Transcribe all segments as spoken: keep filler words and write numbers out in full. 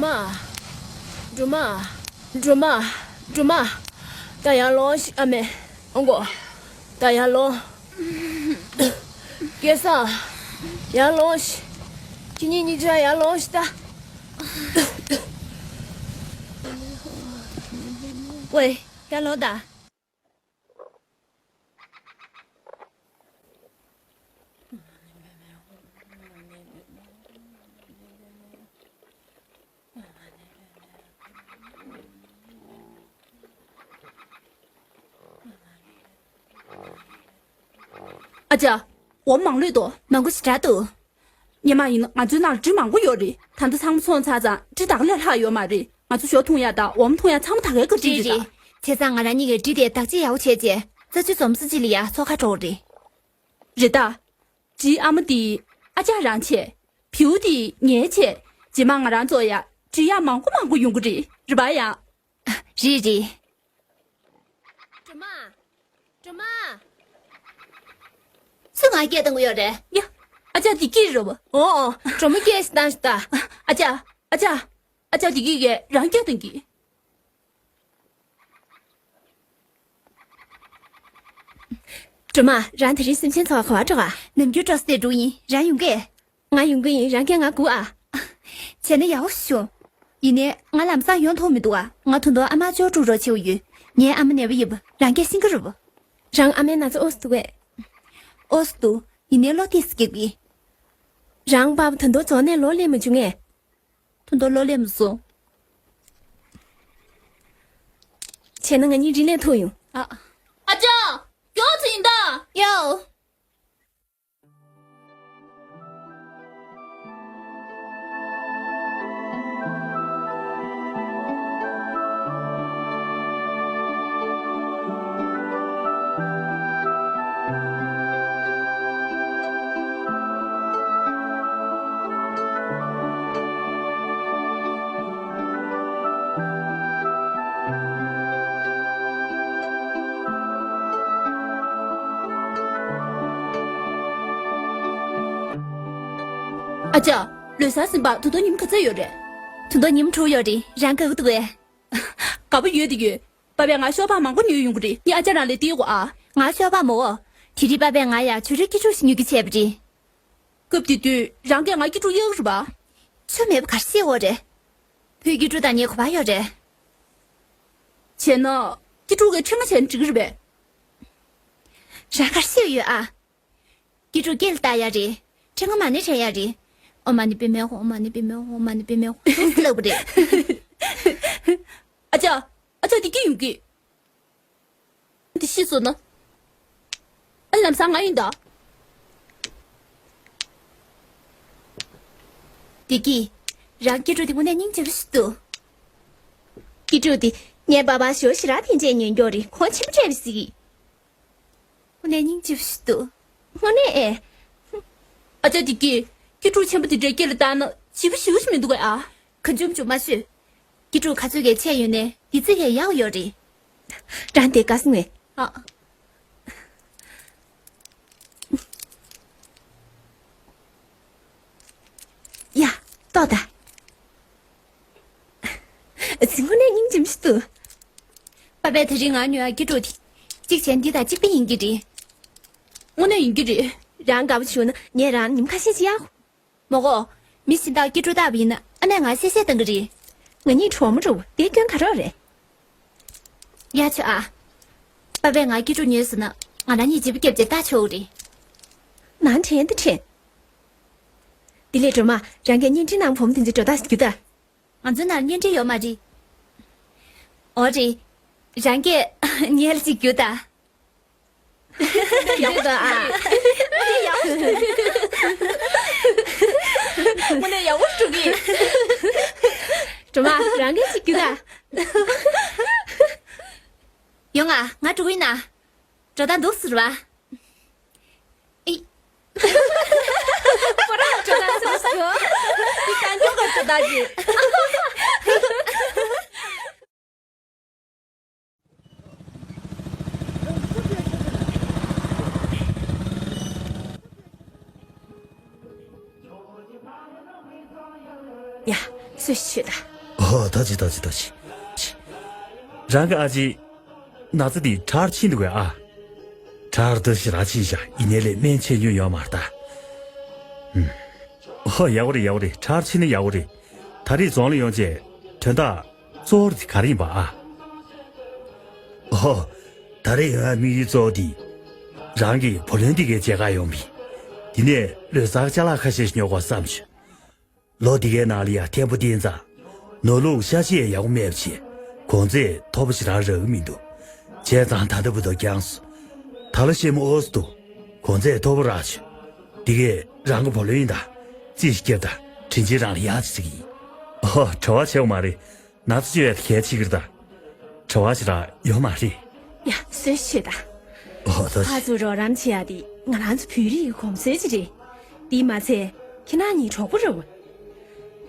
སྒྲོལ་མ། སྒྲོལ་མ། སྒྲོལ་མ། སྒྲོལ་མ། ད་ཡར་ལོངས་ཤིག་ཨ་མས། ཨང་གོ། ད་ཡར་ལོངས། སྐལ་བཟང་། ཡར་ལོངས་ཤིག་ཁྱེད་གཉིས་གཉིས་ཆ་ཡར་ལོངས་ཤིག་ད། ཝེ། ཡར་ལོངས་ད། ཨ་ཅག་འོ་མང་ལོས་དོ། མང་པོ་ཞེ་དྲག་འདུག་སྔོན་མ་ཡིན་ན་ང་ཚོའི་ནང་ལ་གྲི་མང་པོ་ཡོད་རེད། ད་ལྟ་ཚང་མ་ཚོང་ཚར་ཙང་གྲི་ད་ག་ལས་ལྷག་ཡོད་མ་རེད། ང་ཚོ་ཞོ་འཐུང་ཡ་དང་འོ་མ་འཐུང་ཡ་ཚང་མ་ད་གའི་སྐབས་གྲི་རེད་རེད། ད། བྱས་ཙང་ང་རང་གཉིས་ཀྱིས་གྲི་དེ་བདག་གཅེས་ཡག་པོ་བྱས་རྗེས་རྩྭ་ཆུ་འཛོམས་ས་ཅིག་ལ་ཡ་འཚོ་ཁ་འགྲོ་དགོས་རེད། རེད་ད། གྲིའི་ཨ་མ་དེ་ཨ་ཅག་རང་བྱས། བེའུ་དེ་ངས་བྱས། རྗེས་མ་ང་རང་ཚོ་ཡ་གྲི་ཡ་མང་པོ་མང་པོ་ཡོང་གི་རེད། རེད་པ་ཡ། རེད་རེད། སྒྲོལ་མ། སྒྲོལ་མ། སུ་ང་སྐད་གཏོང་གི་ཡོད་རེད། ཡ། ཨ་ཅག་བདེ་སྐྱིད་རེད་བ། འོ་འོ། སྒྲོལ་མ་སྐད་ཞིག་བཏང་ཞིག་ད། ཨ་ཅག་ཨ་ཅག་ཨ་ཅག་བདེ་སྐྱིད་ཀྱིས་རང་སྐད་གཏོང་གི། སྒྲོལ་མ། རང་དེ་རིང་སེམས་ཅན་ཚོ་ག་བར་འགྲོ་ག་ནམ་རྒྱུན་འགྲོ་སའི་འགྲོ་ཡིན། རང་ཡོང་གི། ང་ཡོང་གི་ཡིན། རང་སྐད་ང་སྒུག་ཨ། བྱས་ན་ཡག་པོ་བྱུང་། ཡིན་ནའི་ང་ལམ་སང་ཡོང་ཐུབ་མི་འདུག་ཨ། ང་ད་དུང་ཨ་མ་ཅོ་ཀྲུག་རོགས་བྱེད་དགོས་ཡོད། ངའི་ཨ་མ་ནད་པ་ཡིན་པ་རང་སྐད་ཤེས་ཀྱི་རེད་པ། རང་ཨ་མའི་ན་ཚ་ཨོ་སི་འདུག་གས། ཨོ་སི་འདུག་ཡིན་ནའི་གློ་ཏོག་ཙམ་རྒྱགས་པ་ཡིན། རང་པ་ཕ་ད་དུང་རྫོང་ནས་ལོག་སླེབས་མ་བྱུང་ངས། ད་དུང་ལོག་སླེབས་མ་སོང་། བྱས་ན་ང་གཉིས་རི་ལ་ཐུག་ཡོང་། ཨ། ཨ་ཅག་མགྱོགས་ཙམ་ཡིན་ད། ཡའོ། ཨ་ཅག་ལོ་གསར་ཟིན་པ་ད་དུང་ཉིན་ག་ཚོད་ཡོད་རེད། ད་དུང་ཉིན་དྲུག་ཡོད་རེད། རང་དགའ་གི་འདུག་གས། དགའ་པོ་ཡོད་དེ་ཡོད། པ་ཕས་ང་ཤོག་སྦག་མང་པོ་ཉོས་ཡོང་གི་རེད། ངས་ཨ་ཅག་རང་ལ་སྟེར་དགོས་ཨ། ང་ཤོག་སྦག་མོ། དེ་རིང་པ་ཕས་ང་ཡ་བྱུ་རུའི་སྐྱིད་སྡུག་ཞིག་ཉོ་གི་བྱས་པ་རེད། སྐབས་དེ་དུས་རང་གིས་ང་སྐྱིད་སྡུག་གཡར་གི་རེད་པ། ཆོ་མེད་པ་ག་རེ་བཤད་ཡོད་རེད། བུ་སྐྱིད་སྡུག་དང་ངའི་ག་བར་ཡོད་རེད། བྱས་ན། སྐྱིད་སྡུག་གིས་ཁྲིམས་ཁ་བྱས་ན་འགྲིག་གི་རེད་པས། རང་ག་རེ་བཤད་ཡོད་ཨ། སྐྱིད་སྡུག་སྐེ་ལ་བཏགས་ཡ་རེད། ཕྲེང་བ་མ་ཎི་བགྲང་ཡ་རེད། ཨོཾ་མ་ཎི་པདྨེ་ཧཱུྃ། ཨོཾ་མ་ཎི་པདྨེ་ཧཱུྃ། ཨོཾ་མ་ཎི་པདྨེ་ཧཱུྃ། ཐུགས་སུ་ལབ་པ་རེད། ཨ་ཅག་ཨ་ཅག་བདེ་སྐྱིད་ཡོང་གི། འདི་ཤི་སོང་ན། ཨ་ལམ་སང་ང་ཡིན་ད། བདེ་སྐྱིད། རང་སྐྱིད་སྡུག་དེ་དངོས་གནས་སྙིང་རྗེ་པོ་ཞིག་འདུག་སྐྱིད་སྡུག་དེ་ངའི་པ་ཕར་ཞོ་ཞེ་དྲག་འཐེན་བྱས་ཉོས་མགྱོགས་རེད། ཁོང་ཆེན་པོ་སྤྲད་པ་ཞིག་ཡིན། དངོས་གནས་སྙིང་རྗེ་པོ་ཞིག་འདུག་དངོས་གནས་ཨེ། ཨ་ཅག་བདེ་སྐྱིད། སྐྱིད་སྡུག་ཆེན་པོ་དེ་འདྲའི་སྐེ་ལ་བཏགས་ན་བྱིས་པ་ཞེ་པོ་ཞིག་མི་འདུག་གས་ཨ། གང་བྱུང་བྱུང་མ་ཤོད། སྐྱིད་སྡུག་ག་ཚོད་ཀྱིས་ཆད་ཡོད་ནའི་དེ་ཙི་གས་ཡག་ཡོད་རེད། རང་དེ་དགའ་སོང་ངས། ཨ། ཡ། ལྟོས་དང་། དངོས་གནས་སྙིང་རྗེ་མོ་ཞིག་འདུག་པ་ཕས་དེ་རིང་ང་ཉོ་ཡ་སྐྱིད་སྡུག་དེ། གཅིག་བྱས་ན་འདི་དང་གཅིག་པ་ཡིན་གྱི་རེད། དངོས་གནས་ཡིན་གྱི་རེད། རང་དགའ་པོ་བྱུང་ན་ངས་རང་ཉིན་ཁ་ཤས་ཤིག་གཡར། མོ་གོ། མི་གཞན་དག་སྐྱིད་སྡུག་བཏགས་པ་ཡིན་ན་ཨ་མས་ང་གསལ་བཤད་གཏང་གི་རེད། ང་གཉིས་གྲོགས་མོ་འདྲ་བོ་དེ་སྐྱོན་ག་རེ་རེད། ཡ་ཆོག་ཨ། པ་ཕས་ང་སྐྱིད་སྡུག་ཉོས་ཟེར་ན་ང་རང་གཉིས་བརྗེ་པོ་བརྒྱབ་བྱས་ལྟ་ཆོག་གི་རེད། ནང་དྲན་དུ་དྲན། དེ་ལས་སྒྲོལ་མ། རང་གིས་བརྙན་འཕྲིན་ནང་བུ་མོ་དེ་ཚོའི་འགྲོ་སྟངས་ཤིག་རྒྱུགས་དང་། ང་ཚོའི་ནང་བརྙན་འཕྲིན་ཡོད་མ་རེད། འོ་རེད། རང་གིས་ངའི་ལ་ཅིག་རྒྱུགས་དང་། ཡག་པོ་འདུག་ཨ། དངོས་གནས་ཡག་པོ་འགྲོ་གི། སྒྲོལ་མ། རང་གིས་ཅིག་རྒྱུགས་དང་། ཡོང་ང་། ང་འགྲོ་གི་ཡིན་ན། འགྲོ་སྟངས་འདུག་ཟེར་བ། ཨི། ཁོ་རང་འགྲོ་སྟངས་ཟེར་སོང་། འདི་གང་མགྱོགས་ག་འགྲོ་སྟངས་རེད། ཡ། སུ་ཞིག་ཆོད་ད། ཨོ། ད་ཅི་ད་ཅི་ད་ཅི། རང་གི་ཨ་ཅེ་ན་ཚ་དེ་དྲག་ཕྱིན་འདུག་གས་ཨ། དྲག་ད་ཞེ་དྲག་ཕྱིན་ཤག་ཡིན་ནའི་ལས་སྨན་ཆད་མྱོང་ཡོད་མ་རེད་ད། ཨོ། ཡག་པོ་རེད། ཡག་པོ་རེད། དྲག་ཕྱིན་ན་ཡག་པོ་རེད། ད་རེས་རྫོང་ལ་ཡོང་རྗེས་དོན་དག་གཙོ་བོ་དེ་ག་རེ་ཡིན་པ་ཨ། ཨོ། ད་རེས་ཡོང་ཡ་དམིགས་ཡུལ་གཙོ་བོ་དེ། རང་གི་བུ་ལོན་དེ་གའི་མཇལ་ཁ་ཡོང་བ་ཡིན། དེ་ནས་ལོ་གསར་ཅ་ལག་ཁ་ཤས་ཤིག་ཉོ་དགོས་བསམ་བྱུང་། ལོ་འདི་གའི་ནང་ལ་ཡ་ཐེམ་པོ་བསྟན་ཙང་། ནོར་ལུག་ཤ་ཤེད་ཡག་པོ་མེད་པ་བྱས། གོང་ཚད་མཐོ་པོ་ཞེ་དྲག་རག་གི་མི་འདུག་བྱས་ཙང་ད་ལྟ་བར་དུ་རྒྱངས་སོང་། ད་ལོ་ཤེད་མོ་ཨོ་སི་འདུག་གོང་ཚད་མཐོ་པོ་རག་བྱུང་། འདི་གས་རང་གི་བུ་ལོན་ཡིན་ད། རྩིས་ཤིག་བརྒྱབ་ད་དྲིན་ཆེན་རང་ལ་ཡག་ཅིག་ཟེར་གི་ཡིན། ཨོ། བྲེལ་བ་བྱེད་དགོས་མ་རེད། ན་ཚ་བཅོས་ཡ་དེ་གལ་ཆེ་གི་རེད་ད། བྲེལ་བ་ཞེ་དྲག་ཡོད་མ་རེད། ཡ། གསོན་ཤོད་ད། ཨོ། ད་ཕར་ཚུར་རོགས་རམ་བྱེད་ཡ་དེ་ང་རང་ཚོ་བོད་རིགས་ཀྱི་གོམས་སྲོལ་ཅིག་རེད། དེས་མ་ཚད་ཁྱེད་རང་གཉིས་གྲོགས་པོ་རེད་བ།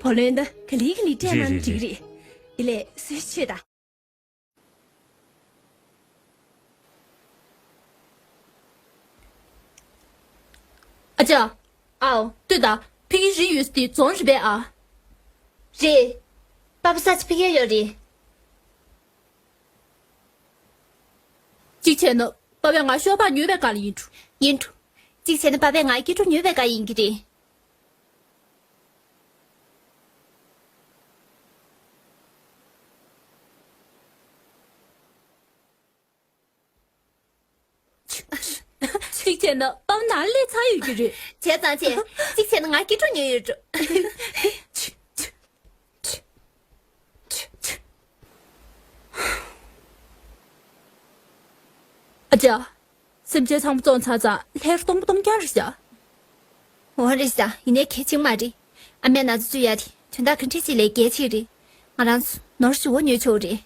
བུ་ལོན་ད་ག་ལེ་ག་ལེ་སྤྲད་རེད་ན་རེད། འགྲིག་གི་རེད། དེ་ལས་གསོན་ཤོད་ད། ཨ་ཅག་ཨའོ། ལྟོས་དང་། ཕ་གིར་རི་ཡོད་ས་དེ་རྫོང་རེད་པས་ཨ། རེད། པ་ཕ་ས་ཆ་ཕ་གིར་ཡོད་རེད། གཅིག་བྱས་ན་པ་ཕས་ང་ཤོག་སྦག་ཉོས་པའི་སྒང་ལ་ཡིན་འགྲོ། ཡིན་འགྲོ། གཅིག་བྱས་ན་པ་ཕས་ང་སྐྱིད་འགྲོ་ཉོས་པའི་སྒང་ཡིན་གྱི་རེད། གཅིག་བྱས་ན་པ་ཕ་ནང་ལ་སླེབས་ཚར་ཡོད་ཀྱི་རེད། བྱས་ཙང་བྱས། གཅིག་བྱས་ན་ང་སྐྱིད་འགྲོ་ཉོས་ཡོད་འགྲོ། ཨ་ཅག་སེམས་ཅན་ཚང་མ་བཙོང་ཚར་ཙང་ལྷས་སྟོང་པ་སྟོང་རྐྱང་རེད་ཤག་འོ་རེད་ཤག་ཡིན་ནའི་གལ་ཆེན་མ་རེད། ཨ་མས་ན་ཚ་བཅོས་ཡ་དེ་དོན་དག་ག་འདྲ་ཅིག་ལས་གལ་ཆེ་རེད། ང་རང་ཚོ་ནོར་ཞུ་བོ་ཉོས་ཆོག་རེད།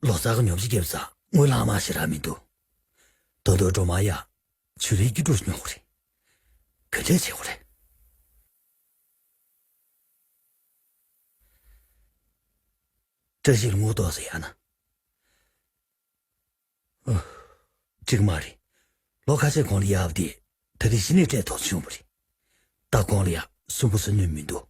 ལོ་གསར་གྱི་ཉོ་ཆ་བརྒྱབ་ཙང་དངུལ་ལྷག་མ་ཞེ་དྲག་མི་འདུག་ད་དུང་སྒྲོལ་མ་ཡ་ཆུ་རིལ་གྱི་གྲུ་ཉོ་དགོས་རེད། ག་འདྲས་བྱེད་དགོས་རེད། བཀྲ་ཤིས་ལ་དངུལ་ཏོག་ཙམ་ཡ་ན། ཨུ། འགྲིག་མ་རེད། ལོ་ཁ་ཤས་གོང་ལ་ཡག་པ་དེ་ད་རེས་གཞི་ནས་སྤྲད་ཐུབ་བྱུང་བ་རེད། ད་གོང་ལ་ཡ་སུན་པོ་སུན་ནུས་མི་འདུག་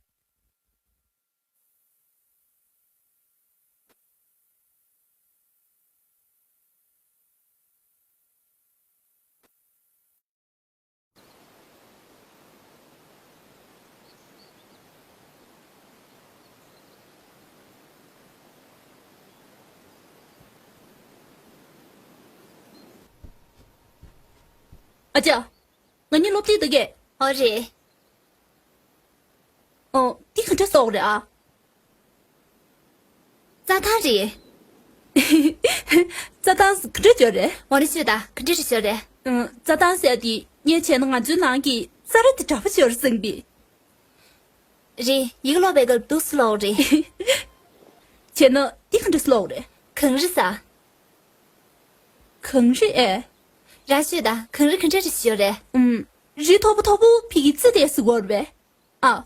ཨ་ཅག་ང་གཉིས་སློབ་དེབ་ལྟ་གས། ཨོ་རེད། ཨོ། འདི་ག་འདྲ་བཟོ་དགོས་རེད་ཨ། རྩྭ་ཐང་རེད། རྩྭ་ཐང་ག་འདྲ་བྱོས་རེད། འོ་རེད་ཤོད་ད། ག་འདྲ་རེད་ཤོད་རེད། ཨང་། རྩྭ་ཐང་ཟེར་དེ་ངས་བྱས་ན་ང་ཚོའི་ནང་གི་རྩྭ་ར་དེ་འདྲ་པོ་ཤོར་སེང་པི། རེད། ཡི་གེ་ཀློག་པའི་སྐབས་འདུག་སེ་ཀློག་རེད། བྱས་ན་འདི་ག་འདྲ་སེ་ཀློག་རེད། གངས་རི་ཟེར། གངས་རི་ཨེ། རང་ཤོད་ད། གངས་རི་ག་འདྲ་རེད་ཤོད་རེད། ཨུམ། རི་མཐོ་པོ་མཐོ་པོ་ཕ་གིར་རྩེ་དེ་ཟེར་གོ་རེད་པས། ཨ།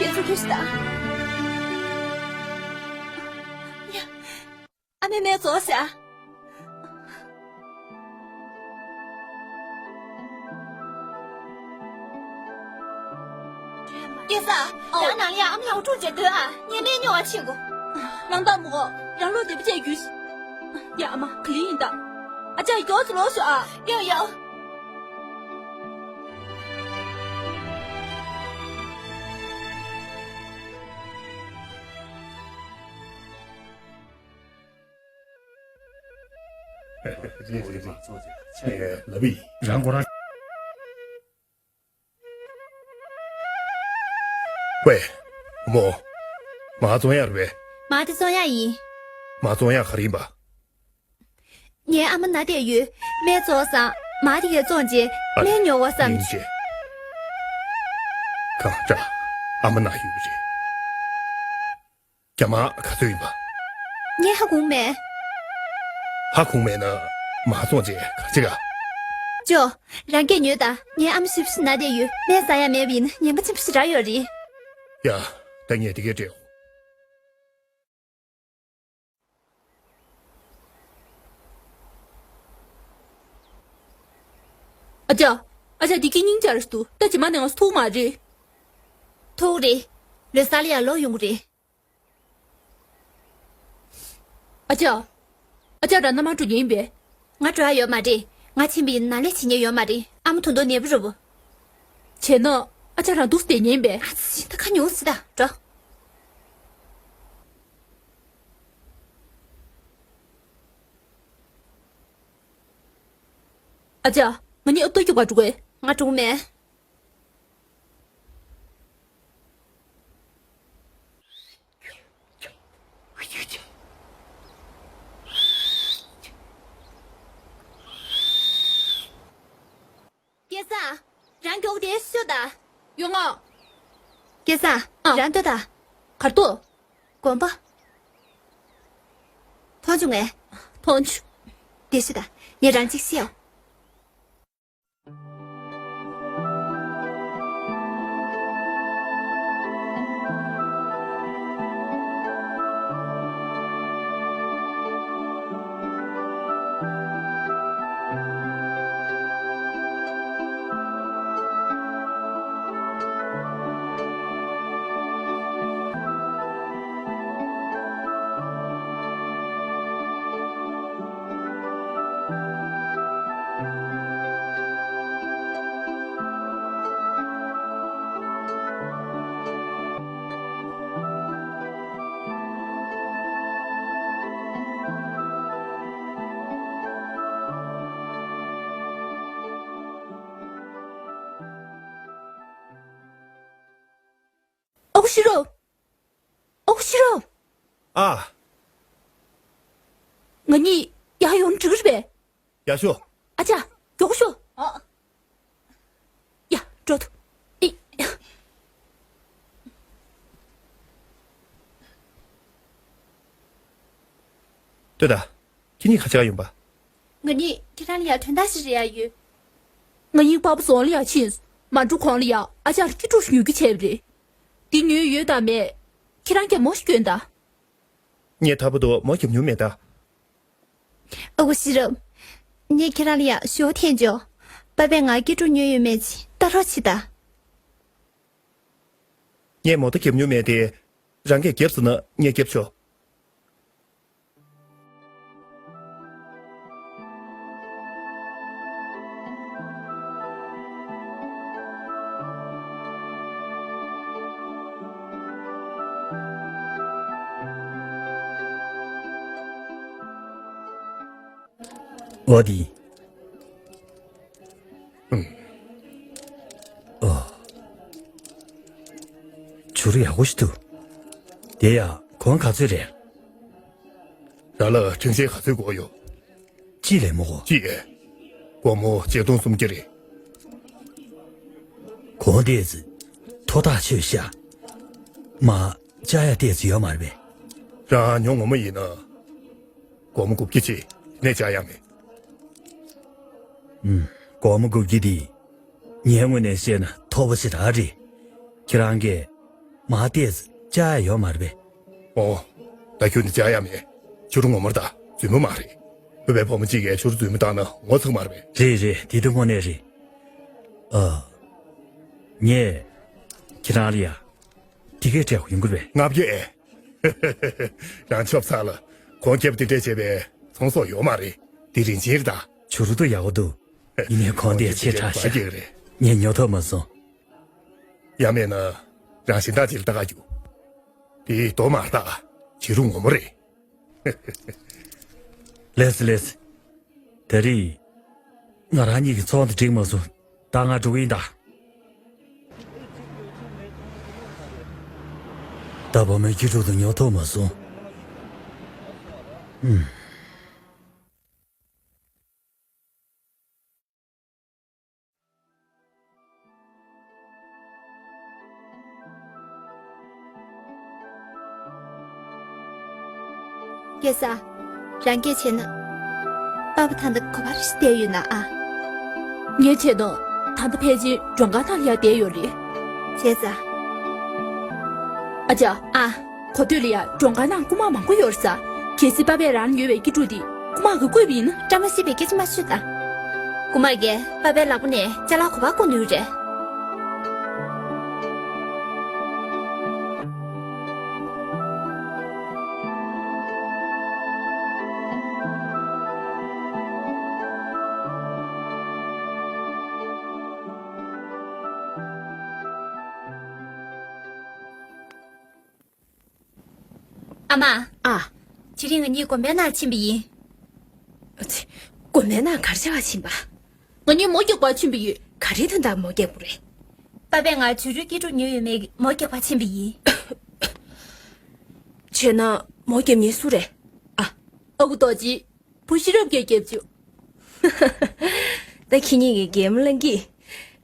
ཡེ་སུ་ཁྲིས་ཏ། ཨ་མའི་རྨས་རྫོགས་ཤག། སྐལ་བཟང་། ཨོ། རང་ནང་ལ་ཡ་ཨ་མ་ལ་འུ་ཐུག་བྱས་སྡོད་ཨ། ངས་སྨན་ཉོ་བ་ཕྱིན་གོ། ལངས་དང་མོ། རང་ལོག་བདེ་པོ་བྱས་རྒྱུ། ཡ་ཨ་མ་ག་ལེར་ཡིན་ད། ཨ་ཅག་མགྱོགས་ཙམ་ལོག་ཤོག་ཨ། ཡོ་ཡོ། རེད་རེད་རེད། ལབ་ཡིན། རང་ཁོ་རང་། ཝེ། མོ། མར་བཙོང་ཡག་རེད་པས། མར་དེ་བཙོང་ཡག་ཡིན། མར་བཙོང་ཡག་ག་རེ་ཡིན་པ། ངའི་ཨ་མ་ན་བསྡད་ཡོད། རྨས་རྫོགས་སོང་། མར་དེ་གས་བཙོངས་རྗེས་ཨ་ལེ། སྨན་ཉོ་བ་བསམ། ཡིན་ཅེ། གང་དྲག་ཨ་མ་ན་ཡོད་པ་རེད། རྒྱ་མར་ག་ཚོད་ཡིན་པ། ངས་ཧ་གོ་མེད། ཧ་གོ་མེད་ན་མར་བཙོངས་རྗེས་ག་རེ་བྱེད་ག། ཅོ། རང་སྐད་ཉོས་དང་། ངའི་ཨ་མ་ཞེ་པོ་ཞིག་ན་བསྡད་ཡོད། སྨན་ཟ་ཡག་མེད་པ་ཡིན་ན་ངན་པ་ཆེན་པོ་ཞིག་རག་ཡོད་རེད། ཡ། ད་ངས་དེ་གས་སྤྲད་འོ། ཨ་ཅག་ཨ་ཅག་འདི་གི་སྙིང་རྗེ་རེད་འདུག། ད་རྗེས་མ་ནས་ང་ཚོ་ཐུག་མ་རེད། ཐུག་རེད། ལོ་གསར་ལ་ཡང་ལོག་ཡོང་གི་རེད། ཨ་ཅག་ཨ་ཅག་རང་ན་མ་འགྲོ་ཉན་པས། ང་འགྲོ་ཡ་ཡོད་མ་རེད། ང་ཕྱིན་པ་ཡིན་ན་ལས་བྱེད་ཉན་ཡོད་མ་རེད། ཨ་མ་ད་དུང་ནད་པ་རེད་པ། བྱས་ན་ཨ་ཅག་རང་འདུག་སེ་བསྡད་ཉན་པས། ཨ་ཙི། ད་ཁ་ཉུང་སི་ད་འགྲོ། ཨ་ཅག་ང་གཉིས་ཨབ་ཏོ་རྒྱུག་པ་འགྲོ་གས། ང་འགྲོ་མེད། སྐལ་བཟང་། རང་མགྱོགས་དེ་ཤོད་ད། ཡོང་ང་། སྐལ་བཟང་། ཨ། རང་ལྟོས་ད། གར་ལྟོས། དགོན་པ། མཐོང་བྱུང་ངས། མཐོང་བྱུང་། དེ་ཤོད་ད། ངས་རང་གཅིག་ཤེས་ཡོང་། ཤི་རོ། ཨོ་ཤི་རོ། ཨ། ང་གཉིས་ཡར་ཡོང་འགྲིག་རེད་པས། ཡར་ཤོག་ཨ་ཅག་མགྱོགས་ཤོག་ཨ། ཡ། འགྲོ་ཐུབ། ཨི། ལྟོས་དང་། ཁྱེད་གཉིས་ག་བྱེད་ག་ཡོང་པ། ང་གཉིས་ཁྱེད་རང་ལ་ཡ་དོན་དག་ཞིག་རེད་ཡ་ཡོད། ང་གཉིས་པ་ཕ་རྫོང་ལ་ཡ་ཕྱིན། མ་འགྲོ་གོང་ལ་ཡ་ཨ་ཅག་ལ་སྐྱིད་སྡུག་ཉོ་རྒྱུ་བྱས་པ་རེད། འདི་ཉོས་ཡོད་དང་མེད། ཁྱེད་རང་གིས་མོ་ཞིག་སྐྱོན་དང་། ངས་ཐར་པ་དུ་མོ་རྒྱབ་མྱོང་མེད་ད། ཨ་ཁུ་ཤེས་རབ། ངས་ཁྱེད་རང་ལ་ཡ་ཞོ་འཐེན་ཆོག་པ་པས་ང་སྐྱིད་སྡུག་ཉོས་ཡོད་མེད་ཅིག་ལྟ་རོགས་བྱེད་ད། ངས་མོ་ཊ་རྒྱབ་མྱོང་མེད་དེ། རང་གིས་རྒྱབ་ཟེར་ན་ངས་རྒྱབ་ཆོག་ཨོ་དི། ཨོ། བྱུ་རུ་ཡག་པོ་ཞིག་འདུག་དེ་ཡང་གོང་ག་ཚོད་རེད། རང་ལ་ཁྲེང་ཤེ་ག་ཚོད་དགོས་ཡོད། གཅིག་ལས་མི་དགོས། གཅིག་སྒོར་མོ་ཆིག་སྟོང་སུམ་བརྒྱ་རེད། གོང་ཏོག་ཙམ་མཐོ་ཐག་ཆོད་ཤག་མ། བཅག་ཡ་ཏོག་ཙམ་ཡོད་མ་རེད་པས། རང་ཉོ་ངོ་མ་ཡིན་ན། སྒོར་མོ་དགུ་བརྒྱ་ཅིག་ནས་བཅག་ཡ་མེད། ཨུམ། སྒོར་མོ་དགུ་བརྒྱ་དེ། ངའི་ངོས་ནས་བཤད་ན་མཐོ་པོ་ཞེ་དྲག་རེད། ཁྱེད་རང་གིས་མ་ཏོག་ཙམ་བཅག་ཡ་ཡོད་མ་རེད་པས། ཨོ། ད་ཁྱོད་ནི་བཅག་ཡ་མེད། བྱུ་རུ་ངོ་མར་ད་རྫུན་མ་མ་རེད། བོད་པའི་བུ་མོ་གཅིག་གིས་བྱུ་རུ་རྫུན་མ་བཏང་ན་ངོ་ཚ་གི་མ་རེད་པས། རེད་རེད། དེ་དུ་དངོས་གནས་རེད། ཨ། ངས་ཁྱེད་རང་ལ་ཡ་དེ་གས་སྤྲད་དགོས་ཡོང་གི་རེད། ལྔ་བརྒྱ་ཨེ། རང་ཆོབ་ཚ་ལ་གོང་ཁེབས་དེ་འདྲས་བྱས་པའི་ཚོང་ཟོག་ཡོད་མ་རེད། དེ་རིན་ཆེན་རེད་ད། བྱུ་རུ་དུ་ཡག་པོ་འདུག་ཡིན་ནའི་གོང་དེ་ཆེ་དྲགས་ཤག་ངས་ཉོ་ཐུབ་མ་སོང་། ཡང་མེད་ན་རང་གཞན་དག་ཅིག་ལ་ལྟ་ག་རྒྱུགས། དེ་རྡོ་མ་རེད་ད། བྱུ་རུ་ངོ་མ་རེད། ལེས་ལེས། དེ་རིང་ང་རང་གཉིས་ཀྱི་ཚོང་དེ་འགྲིག་མ་སོང་། ད་ང་འགྲོ་གི་ཡིན་ད། ད་བུ་མོའི་སྐྱིད་སྡུག་དེ་ཉོ་ཐུབ་མ་སོང་། ཨུམ། རྒྱལ་ས། རང་སྐད་བྱས་ན། པ་ཕ་ད་ལྟ་ག་པར་བསྡད་ཡོད་ན་ཨ། ངས་བྱས་ན་ད་ལྟ་ཕལ་ཆེར་མགྲོན་ཁང་ནང་ལ་ཡར་བསྡད་ཡོད་རེད། བྱས་ཙང་། ཨ་ཅག་ཨ། གོ་ཐོས་ལ་ཡ་མགྲོན་ཁང་ནང་རྐུ་མ་མང་པོ་ཡོད་རེད་ས། གལ་སྲིད་པ་ཕས་རང་ཉོས་པའི་སྐྱིད་སྡུག་དེ་རྐུ་མ་གིས་བརྐུས་པ་ཡིན་ན། བཀྲ་མ་ཤིས་པའི་སྐད་ཆ་མ་ཤོད་ད། རྐུ་མ་གིས་པ་ཕའི་ལག་པ་ནས་ཅ་ལག་ག་པར་རྐུ་ནུས་རེད། ཨ་མ། ཨ། དེ་རིང་ང་གཉིས་དགོན་པའི་ནང་ཕྱིན་པ་ཡིན། ཨ་ཙི། དགོན་པའི་ནང་ག་རེ་བྱེད་པར་ཕྱིན་པ། ང་གཉིས་མོ་རྒྱག་པར་ཕྱིན་པ་ཡིན། ག་རེ་དོན་དག་མོ་རྒྱག་དགོས་རེད། པ་ཕས་ང་བྱུ་རུའི་སྐྱིད་སྡུག་ཉོས་ཡོད་མེད་མོ་རྒྱག་པར་ཕྱིན་པ་ཡིན། བྱས་ན་མོ་རྒྱག་མཁན་སུ་རེད། ཨ། ཨ་ཁུ་རྡོ་རྗེ། བུ་ཤེས་རབ་ཀྱིས་རྒྱབ་བཅུག་ད་ཁྱེད་གཉིས་ཀྱིས་གད་མོ་ལངས་ཀྱི།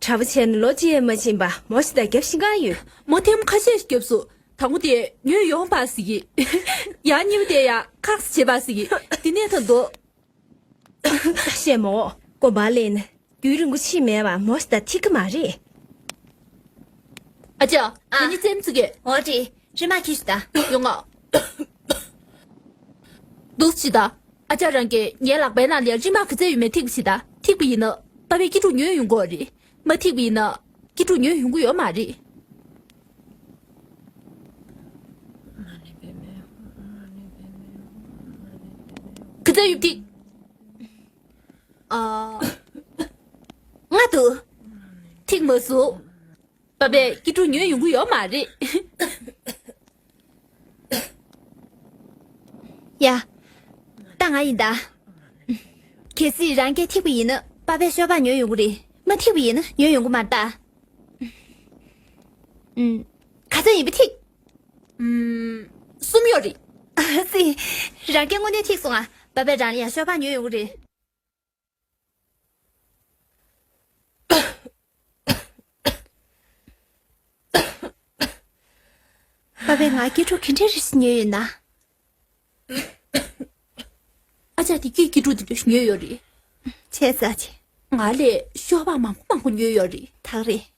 གྲྭ་པ་བྱས་ནས་ལོ་གཅིག་ཡང་མ་ཕྱིན་པ་མོ་ཞིག་དང་རྒྱབ་ཤིང་གང་ཡོད། མོ་ཐེངས་ཁ་ཤས་ཤིག་རྒྱབ་སོང་། དང་པོ་དེ་ཉོས་ཡོང་པ་ཟེར་གྱི། ཡང་གཉིས་པ་དེ་ཡང་ཁག་ཟེར་བྱས་པ་ཟེར་གྱི། དེ་ནས་ད་དུང་། ཤེས་མོ། དགོན་པར་སླེབས་ནས་རྒྱུན་རིང་པོ་ཕྱིན་མེད་པ་མོ་ཞིག་དང་ཐིག་གི་མ་རེད། ཨ་ཅག་ཨ། ང་གཉིས་རྩེད་མོ་རྩེ་གི། འོ་དེ། རི་མ་ཁྱེར་ཤོག་ད། ཡོང་ང་། འདུག་སེ་བྱེད་ད། ཨ་ཅག་རང་གིས་ངའི་ལག་པའི་ནང་ལ་རི་མ་ག་ཚད་ཡོད་མེད་ཐིག་པ་བྱེད་ད། ཐིག་པ་ཡིན་ན་པ་ཕས་སྐྱིད་སྡུག་ཉོས་ཡོང་གི་རེད། མ་ཐིག་པ་ཡིན་ན་སྐྱིད་སྡུག་ཉོས་ཡོང་གི་ཡོད་མ་རེད། ག་ཚད་ཡོད་ཐིག་ཨ། ལྔ་འདུག་ཐིག་མ་བཟོ། པ་ཕས་སྐྱིད་སྡུག་ཉོས་ཡོང་གི་ཡོད་མ་རེད། ཡ། ད་ང་ཡིན་ད། གལ་སྲིད་རང་སྐད་ཐིག་པ་ཡིན་ན་པ་ཕས་ཤོ་སྦག་ཉོས་ཡོང་གི་རེད། མ་ཐིག་པ་ཡིན་ན་ཉོས་ཡོང་གི་མ་རེད་ད། ཨུམ། ག་ རྩེ་ཡིན་པ་ཐིག་ཨུམ། གསུམ་ཡོད་རེད། ཨ་ཙི། རང་སྐད་དངོས་གནས་ཐིག་སོང་ཨ། པ་པས་རང་ལ་ཡང་ཤོག་སྦག་ཉོས་ཡོང་གི་རེད། པ་པས་ང་སྐྱིད་སྡུག་ག་འདྲ་རེ་ཞིག་ཉོས་ཡོད་ན། ཨ་ཅག་དེ་གིས་སྐྱིད་སྡུག་དེ་འདྲ་ཞིག་ཉོས་ཡོད་རེད། བྱས་ཙང་ཅི། ང་ལས་ཤོག་སྦག་མང་པོ་མང་པོ་ཉོས་ཡོད་རེད། ད་རེད།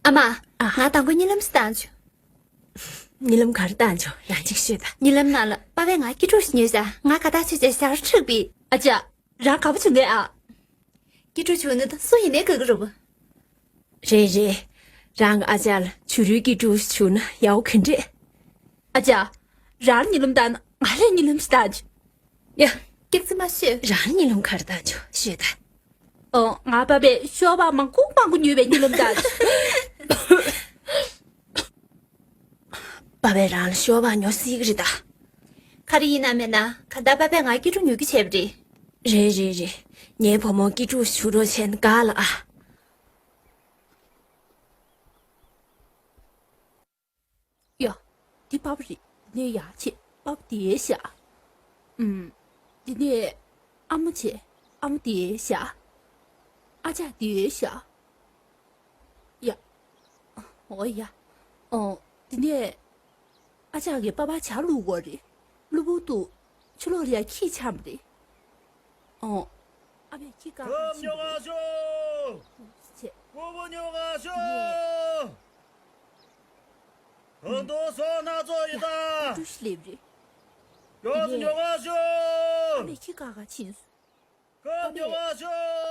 ཨ་མ། ཨ། ང་དང་པོ་གཉིད་ལམ་ཞིག་བཏང་བྱུང་། གཉིད་ལམ་ག་རེ་བཏང་བྱུང་། རང་གཅིག་ཤོད་དང་། གཉིད་ལམ་ནང་ལ་པ་པས་ང་སྐྱིད་སྡུག་ཞིག་ཉོས་ཤག་ང་དགའ་ཐག་ཆོད་བྱས་ཞབས་བྲོ་འཁྲབ་པས། ཨ་ཅག་རང་དགའ་པོ་བྱུང་ངས་ཨ། སྐྱིད་སྡུག་བྱུང་ན་ད་སུ་ཡིན་ནའི་དགའ་གི་རེད་པ། རེད་རེད། རང་ཨ་ཅག་ལ་བྱུ་རུའི་སྐྱིད་སྡུག་བྱུང་ན་ཡག་པོ་ག་འདྲས། ཨ་ཅག་རང་གཉིད་ལམ་བཏང་ན་ང་ལས་གཉིད་ལམ་ཞིག་བཏང་བྱུང་། ཡ། སྐྱག་རྫུན་མ་ཤོད། རང་གཉིད་ལམ་ག་རེ་བཏང་བྱུང་ཤོད་དང་། ཨོ། ང་པ་པས་ཤོག་སྦག་མང་པོ་མང་པོ་ཉོས་པའི་གཉིད་ལམ་བཏང་བྱུང་། པ་པས་རང་ལ་ཤོག་སྦག་ཉོ་སྲིད་ཀྱི་རེད་ད། ག་རེ་ཡིན་ན་མིན་ན་གང་ལྟར་པ་པས་ང་སྐྱིད་སྡུག་ཉོ་རྒྱུ་བྱས་པ་རེད། རེད་རེད་རེད། ངའི་བུ་མོ་སྐྱིད་སྡུག་བྱུང་རོགས་བྱས་ན་དགའ་ལ་ཨ། ཡ། འདི་པ་པ་རེད། འདི་ནས་ཡར་བྱས་པ་པ་དེ་བཞག་ཨུམ། འདི་ནས་ཨ་མ་བྱས་ཨ་མ་དེ་བཞག་ཨ་ཅག་དེ་བཞག་ཡ། འོ་ཡ། ཨོ། འདི་ནས་ཨ་ཅག་གིས་པ་པ་ཇ་བླུགས་དགོས་རེད། གློ་བུར་དུ་ཕྱི་ལོགས་ལ་ཡ་ཁྱི་འཆམ་རེད། ཨོ། ཨ་མས་ཁྱི་བཀག་ག་ཕྱིན་པ་རེད། ཉོ་ག་ཤོག་བྱས། ཀོ་བོ་ཉོ་ག་ཤོག་ད་དུང་སོ་སྣ་ཚོགས་ཡིན་ད། ཀྲུ་ཤི་སླེབས་རེད། ཡོངས་སུ་ཉོ་ག་ཤོག་ཨ་མས་ཁྱི་བཀག་ག་ཕྱིན་སོང་། ཀོ་བོ་ཉོ་ག་ཤོག་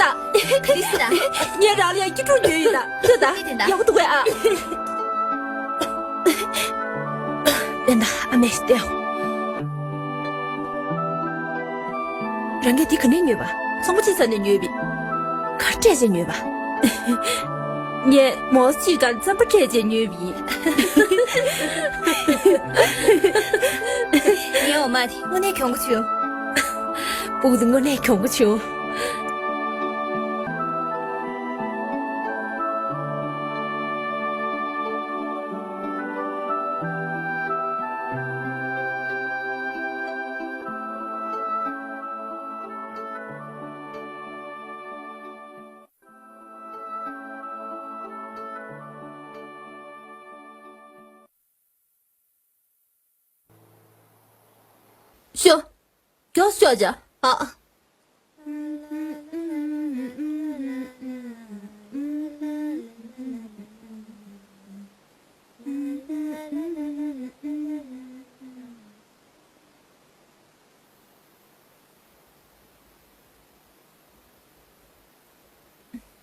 ད། དེ་སི་ད། ངས་རང་ལ་ཡང་སྐྱིད་སྤྲོ་ཉོས་ཡིན་ད། ཁྱོད་ད། དེ་དེ་ད། ཡག་པོ་འདུག་གས་ཨ། ལེན་ད་ཨ་མས་ཏེ། རང་གིས་འདི་ག་ནས་ཉོས་པ། ཚོང་པ་ཅིག་ས་ནས་ཉོས་པའི། གར་སྤྲད་བྱས་ཉོས་པ། ངས་མོ་ཅིག་གར་རྩམ་པ་སྤྲད་བྱས་ཉོས་པའི། ངའི་འོ་མ་དེ་དངོས་གནས་གྱོང་གུད་བྱུང་། སྤུ་གུ་དེ་དངོས་གནས་གྱོང་གུད་བྱུང་། ཤོ། མགྱོགས་ཤོག་ཅག་ཨ།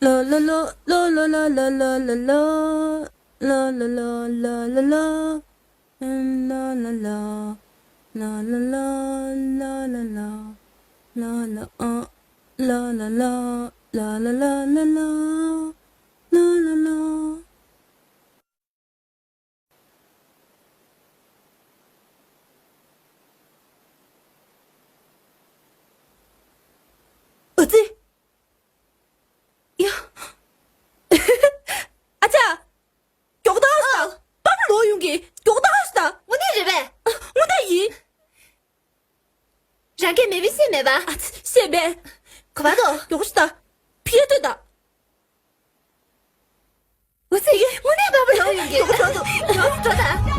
ལོ་ལོ་ལོ། ཨ་ཙི། ཡ། ཨ་ཅག་མགྱོགས་ཏང་ཨ། པ་ཕ་ལོག་ཡོང་གི། མགྱོགས་ཏང་ཨ་ད། དངོས་གནས་རེད་པས། དངོས་གནས་ཡིན། རང་གིས་མེ་བི་ཤེས་མེད་པ། ཨ་ཙི་ཤེས་པས། ག་པར་དུ། མགྱོགས་ཤོག་ད། ཕི་ཡ་ལྟོས་ད། འོ་ཙི། དངོས་གནས་པ་ཕ་ལོག་ཡོང་གི། འགྲོ་འགྲོ་འགྲོ་ད།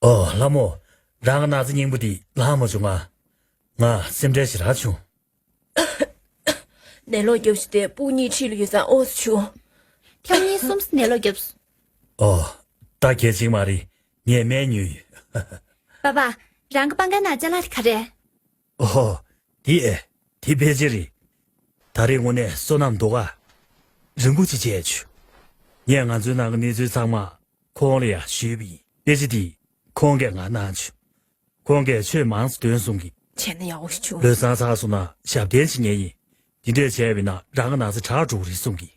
ཨོ་ལྷ་མོ། རང་གི་ན་ཚ་སྙིང་པོ་དེ་ལངས་མ་བྱུང་ང་། ང་སེམས་ཁྲལ་ཞེ་དྲག་བྱུང་། ནད་ལོག་རྒྱབ་ཤི་དེ་སྤུ་གུ་གཉིས་འཁྲིས་ལ་ཡོད་ཙང་ཨོ་ཙི་བྱུང་། ཁྱེད་གཉིས་གསུམ་ནད་ལོག་རྒྱབ་སོང་། ཨོ། ད་གལ་ཆེན་མ་རེད། ངས་སྨན་ཉོས་ཡོད། པ་པ། རང་གི་པང་ཁ་ན་ཅ་ལག་དེ་ག་རེ། ཨོ། དེ་ཨེ། དེ་ཕལ་ཆེར་རེད། ད་རེས་དངོས་གནས་བསོད་ནམས་འདུག་ག་རིན་པོ་ཆེ་བྱས་བྱུང་། ངས་ང་ཚོའི་ནང་གི་གནས་ཚུལ་ཚང་མ་ཁོང་ལ་ཡང་ཞུས་པ་ཡིན། དཔེ་ཆ་དེ་ཁོང་གིས་ང་གནང་བྱུང་། ཁོང་གིས་ཆོས་མང་ཙམ་འདོན་གསུང་གི། བྱས་ན་ཡག་པོ་ཞིག་བྱུང་། ལོ་ཚང་ཚར་སོང་ན་ཞབས་བརྟན་བྱེད་མཁན་ཡིན། འདི་འདྲས་བྱས་པ་ཡིན་ན་རང་གི་ན་ཚ་དྲག་འགྲོ་གི་རེད་གསུང་གི།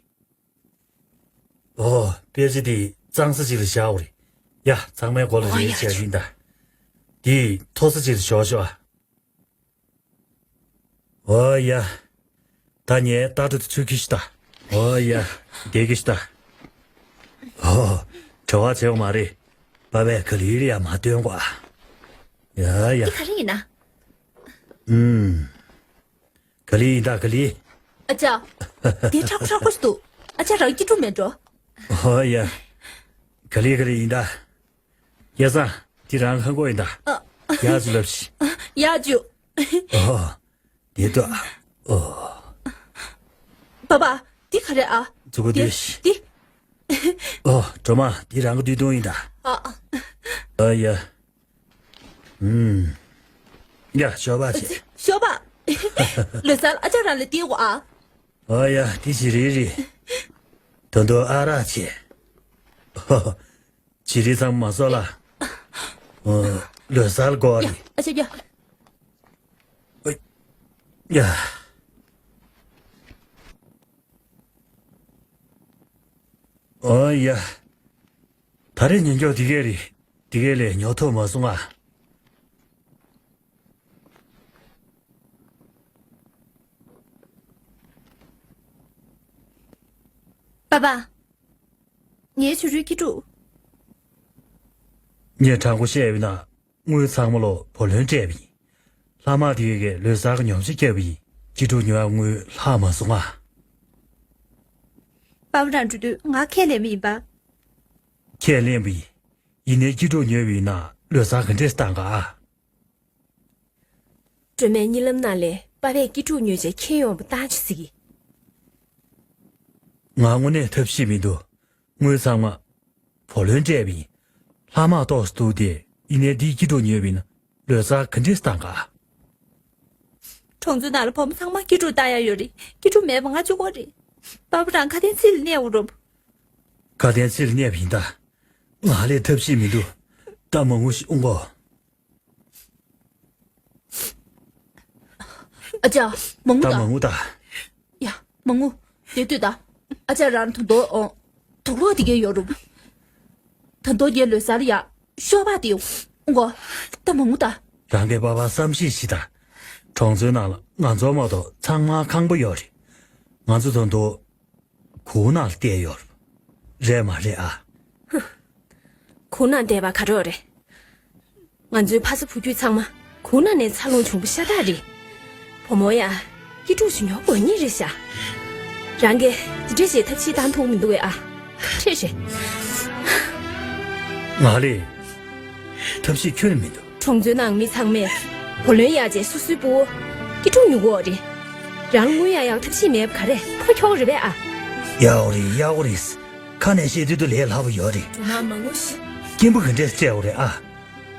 ཨོ། དཔེ་ཆ་འདི་གཙང་ས་ཅིག་ལ་བཞག་དགོས་རེད། ཡ། ཚང་མའི་མགོ་ལ་ཨོ་རེ་ཡ་བྱས་ཡིན་ད། འདི་མཐོ་ས་ཅིག་ལ་བཞག་ཤོག་ཨ། ཨོ་ཡ། ད་ངས་ལྟ་འདོད་དུ་ཚུད་ཀྱི་ཤི་ད། ཨོ་ཡ། བསྡད་ཀྱི་ཤི་ད། ཨོ། བྲེལ་བ་བྱེད་པ་མ་རེད། པ་པས་ག་ལེར་ཡ་མ་སྟོན་གོ་ཨ། ཡ་ཡ། འདི་ག་རེ་ཡིན་ན། ཨུམ། ག་ལེར་ཡིན་ད་ག་ལེར། ཨ་ཅག་དེ་ཁྲག་ཁྲག་པོ་ཞིག་འདུག་ཨ་ཅག་རང་སྐྱིད་སྤྲོ་མེད་འགྲོ། ཨོ་ཡ། ག་ལེར་ག་ལེར་ཡིན་ད། ཡ་ས། དེ་རང་ཁང་སྒོ་ཡིན་ད། ཨ། ཡག་ཅིག་ལབ་ཤིག་ཨ། ཡག་ཅིག་ཨོ། དེ་ལྟོས་ཨ། ཨོ། པ་པ། འདི་ག་རེད་ཨ། མཛུབ་གུ་འདི་ལྟོས་ཤིག་འདི། ཨོ། སྒྲོལ་མ། འདི་རང་གི་བདུད་དུང་ཡིན་ད། ཨ། ཨ་ཡ། ཨུམ། ཡ། ཞོགས་པ་བྱེད། ཞོགས་པ། ལོ་གསར་ཨ་ཅག་རང་ལ་སྟེར་དགོས་ཨ། ཨ་ཡ། འདི་བྱི་རིལ་རེད། ད་དུང་ཨ་རག་བྱེད། བྱི་རིལ་ཚང་མ་བཟོ་ལ། ཨོ། ལོ་གསར་དགོས་རེད། ཨ་ཅག་ཡ། ཡ། ཨོ་ཡ། ད་རེས་ཉིན་འགྱོག་འདི་གས་རེད། འདི་གས་ལས་ཉོ་ཐུབ་མ་སོང་ཨ། པ་པ། ངའི་བྱུ་རུའི་སྐྱིད་སྡུག་ངས་དྲང་པོ་བཤད་ཡོད་ན། དངུལ་ཚང་མ་ལོ་བུ་ལོན་སྤྲད་པ་ཡིན། ལྷག་མ་དེ་གས་ལོ་གསར་གི་ཉོ་ཆ་བརྒྱབ་པ་ཡིན། སྐྱིད་སྡུག་ཉོ་ཡག་དངུལ་ལྷག་མ་སོང་ཨ། པ་པ་རང་འགྲོ་དུས་ང་ཁས་ལེན་པ་ཡིན་པ། ཁས་ལེན་པ་ཡིན། ཡིན་ནའི་སྐྱིད་སྡུག་ཉོས་པ་ཡིན་ན་ལོ་གསར་ག་འདྲས་བཏང་ག་ཨ། སྒྲོལ་མས་གཉིད་ལམ་ནང་ལས་པ་པས་སྐྱིད་སྡུག་ཉོས་བྱས་ཁྱེར་ཡོང་བ་བཏང་བྱུང་ཟེར་གི། ང་དངོས་གནས་ཐབས་ཤེས་མི་འདུག་དངུལ་ཚང་མ་བུ་ལོན་སྤྲད་པ་ཡིན། ལྷག་མ་ཏོག་ཙམ་འདུག་སྟེ། ཡིན་ནའི་འདིའི་སྐྱིད་སྡུག་ཉོས་པ་ཡིན་ན་ལོ་གསར་ག་འདྲས་བཏང་ག་ཨ། གྲོང་ཚོའི་ནང་ལ་བུ་མོ་ཚང་མ་སྐྱིད་སྡུག་བཏང་ཡག་ཡོད་རེད། སྐྱིད་སྡུག་མེད་པ་ང་གཅིག་པོ་རེད། པ་པ་རང་ཁ་དན་ཚིག་ལ་གནས་འོ་རོབ། ཁ་དན་ཚིག་ལ་གནས་པ་ཡིན་ད། ང་ལས་ཐབས་ཤེས་མི་འདུག་ད་མ་ངུ་ཞིག་ཨུང་གོ། ཨ་ཅག་མ་ངུ་ད། ད་མ་ངུ་ད། ཡ། མ་ངུ། དེ་ལྟོས་ད། ཨ་ཅག་རང་དུག་དོ་ཨོ། དུག་ལོག་དེ་གས་ཡོད་རུང་། ད་དོ་རྒྱལ་ལོ་གསར་ཡ། ཤོག་པ་དེ་ཡོང་གོ། ད་མ་ངུ་ད། རང་གི་པ་པ་བསམ་ཤེས་ཤིག་ད། གྲོང་ཚོའི་ནང་ལ་ང་ཚོ་མ་གཏོགས་ཚང་མ་ཁང་པ་ཡོད་རེད། ང་ཚོ་ད་དུང་གུར་ནང་བསྡད་ཡོད་རེད་མ་རེད་ཨ། གུར་ནང་བསྡད་པ་ག་རེ་རེད། ང་ཚོའི་ཕ་ས་བུ་རྒྱུད་ཚང་མ་གུར་ནང་ནས་འཚར་ལོངས་བྱུང་བ་ཤ་སྟག་རེད། བུ་མོ་ཡ། སྐྱིད་སྡུག་ཞིག་ཉོ་དགོས་ངེས་རེད་ཤག་རང་གིས་འདི་འདྲ་ཞིག་ཐབས་ཤེས་བཏང་ཐུབ་མི་འདུག་གས་ཨ། ཁ་ཁྲེ་ཧྲེ། ང་ལས་ཐབས་ཤེས་ཁྱོན་མི་འདུག་གྲོང་ཚོའི་ནང་མི་ཚང་མས་བུ་ལོན་གཡར་རྗེས་སོ་སོའི་ཕྲུ་གུ་སྐྱིད་སྡུག་ཉོ་དགོས་རེད། རང་དངུལ་གཡར་ཡག་ཐབས་ཤེས་མེད་པ་ག་རེ་ཕོ་ཁྱོ་རེད་པས་ཨ། ཡག་པོ་རེད་ཡག་པོ་རེད། ཁ་ནས་བཤད་དུས་དུ་ལས་སླ་པོ་ཡོད་རེད། སྒྲོལ་མ་མ་ངུ་ཤིག་སྐྱིན་པ་ག་འདྲས་སྤྲད་དགོས་རེད་ཨ།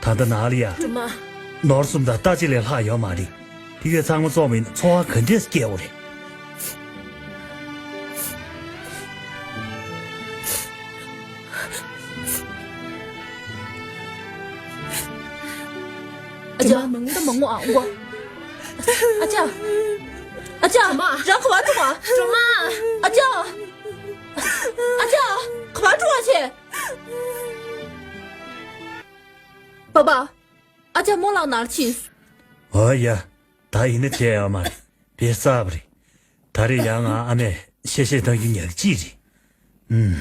ད་ལྟ་ནང་ལ་ཡ། སྒྲོལ་མ། ནོར་གསུམ་དང་རྟ་གཅིག་ལས་ལྷག་ཡོད་མ་རེད། དེ་གས་ཚང་མ་བཙོངས་པ་ཡིན་ན་འཚོ་བ་ག་འདྲས་སྐྱེལ་དགོས་རེད། ཨ་ཅག་མ་ངུ་ད་མ་ངུ་ཨ་འགོ། ཨ་ཅག་ཨ་ཅག་རང་ག་པར་འགྲོ་བ། སྒྲོལ་མ། ཨ་ཅག་ཨ་ཅག་ག་པར་འགྲོ་བ་བྱས། པ་པ། ཨ་ཅག་རྨོ་ལགས་ནང་ལ་ཕྱིན། ཨོ་ཡ། ད་ཡིན་ན་བྱས་ཡོད་མ་རེད། དཔེ་གསར་པ་རེད། ད་རེས་ཡང་ང་ཨ་མས་གཤེ་གཤེ་བཏང་རྒྱུ་ཉག་གཅིག་རེད། ཨུམ།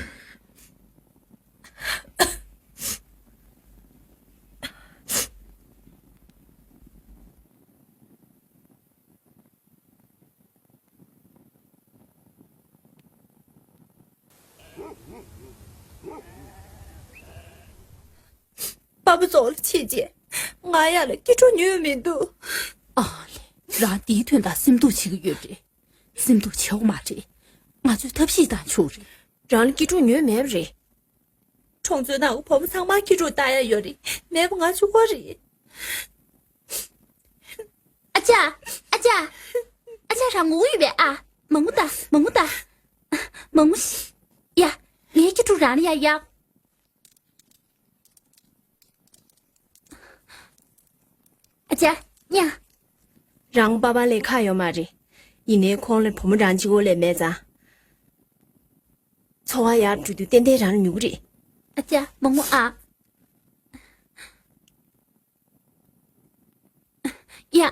པ་ཕ་ཚོ་ལ་ཕྱིན་རྗེས་ང་ཡ་ལ་སྐྱིད་སྡུག་ཉོས་མི་འདུག་ཨ་ལེ། རང་དེའི་དོན་དག་སེམས་སྡུག་བྱེད་ཀྱི་ཡོད་རེད། སེམས་སྡུག་བྱེད་དགོས་མ་རེད། ང་ཚོས་ཐབས་ཤེས་བཏང་ཆོག་རེད། རང་ལ་སྐྱིད་སྡུག་ཉོས་མེད་པ་རེད། གྲོང་ཚོའི་ནང་གི་བུ་མོ་ཚང་མ་སྐྱིད་སྡུག་བཏང་ཡ་ཡོད་རེད། མེད་པ་ང་གཅིག་པོ་རེད། ཨ་ཅག་ཨ་ཅག་ཨ་ཅག་རང་ངུ་ཡོད་པས་ཨ། མ་ངུ་ད། མ་ངུ་ད། མ་ངུ་ཤི། ཡ། ངའི་སྐྱིད་སྡུག་རང་ལ་ཡ་ཡ། ཨ་ཅག་ཉ། རང་པ་ཕ་ལས་ཁག་ཡོད་མ་རེད། ཡིན་ནའི་ཁོང་ལ་བུ་མོ་རང་གཅིག་པོ་ལས་མེད་ཙང་། འཚོ་བ་ཡར་འགྲོ་དུས་ཏན་ཏན་རང་ལ་ཉུག་གི་རེད། ཨ་ཅག་མ་ངུ་ཨ། ཡ།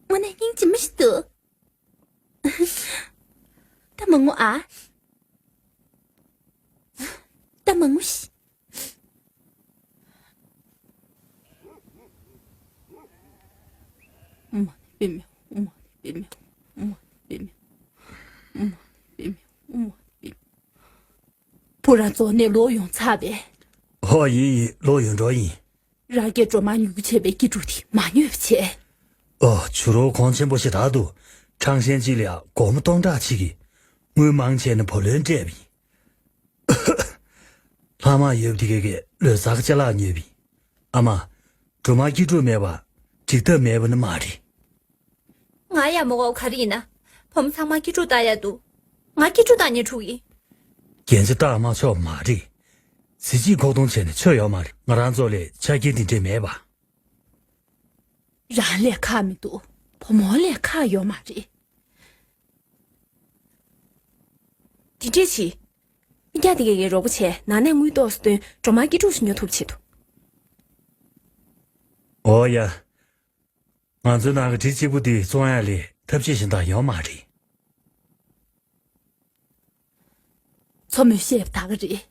དངོས་གནས་སྙིང་རྗེ་མོ་ཞིག་འདུག་ད་མ་ངུ་ཨ། ད་མ་ངུ་ཤི། ཨུ་མ་ནི་པེ་མེ། ཨུ་མ་ནི་པེ་མེ། ཨུ་མ་ནི་པེ་མེ། ཨུ་མ་ནི་པེ་མེ། ཨུ་མ་ནི་པེ་མེ། བུ་རང་ཚོ་ནས་ལོག་ཡོང་ཚར་བས། ཧོ་ཡིན་ཡིན་ལོག་ཡོང་འགྲོ་ཡིན། རང་གིས་སྒྲོལ་མ་མྱུ་གུ་བྱས་པའི་སྐྱིད་སྡུག་དེ་མ་ཉོས་པ་བྱས། ཨོ། ཇོ་རུ་གོང་ཆེན་པོ་ཞེ་དྲག་འདུག་ཁྲང་ཤན་གཅིག་ལ་ཡ་སྒོར་མོ་སྟོང་ཕྲག་གཅིག་གི་དངུལ་མང་བྱས་ནས་བུ་ལོན་སྤྲད་པ་ཡིན། ལྷག་མ་ཡོད་པ་དེ་གས་ཀྱིས་ལོ་གསར་གྱི་ཅ་ལག་ཉོས་པ་ཡིན། ཨ་མ། སྒྲོལ་མ་སྐྱིད་སྡུག་མེད་པ་འགྲིག་ཐབས་མེད་པ་ནི་མ་རེད། ང་ཡག་མོ་འོ་ག་རེ་ཡིན་ན། བུ་མོ་ཚང་མ་སྐྱིད་སྡུག་ལྟ་ཡ་འདུག་ང་སྐྱིད་སྡུག་ལྟ་ཉན་ཕྲུག་ཡིན། རྒྱན་ཆ་བཏགས་མ་ཆོག་མ་རེད། གཟི་བརྗིད་ཁོག་སྟོང་བྱས་ནས་ཆོ་ཡོད་མ་རེད། ང་རང་ཚོ་ལ་ཆ་རྐྱེན་དེ་འདྲས་མེད་པ། རང་ལས་ཁག་མི་འདུག་བུ་མོ་ལས་ཁག་ཡོད་མ་རེད། དེ་འདྲས་བྱེད། མི་སྐྱ་དེ་གས་ཀྱི་རོགས་པ་བྱས་ནང་ནས་དངུལ་ཏོག་ཙམ་བཏོན། སྒྲོལ་མ་སྐྱིད་སྡུག་ཞིག་ཉོ་ཐུབ་ཆེད་དུ། འོ་ཡ། ང་ཚོའི་ནང་གི་གྲི་གཅིག་པུ་འདི་བཙོང་ཡ་ལས་ཐབས་ཤེས་གཞན་དག་ཡོད་མ་རེད། མཚོ་མོས་བཤད་པ་ད་ག་རེད།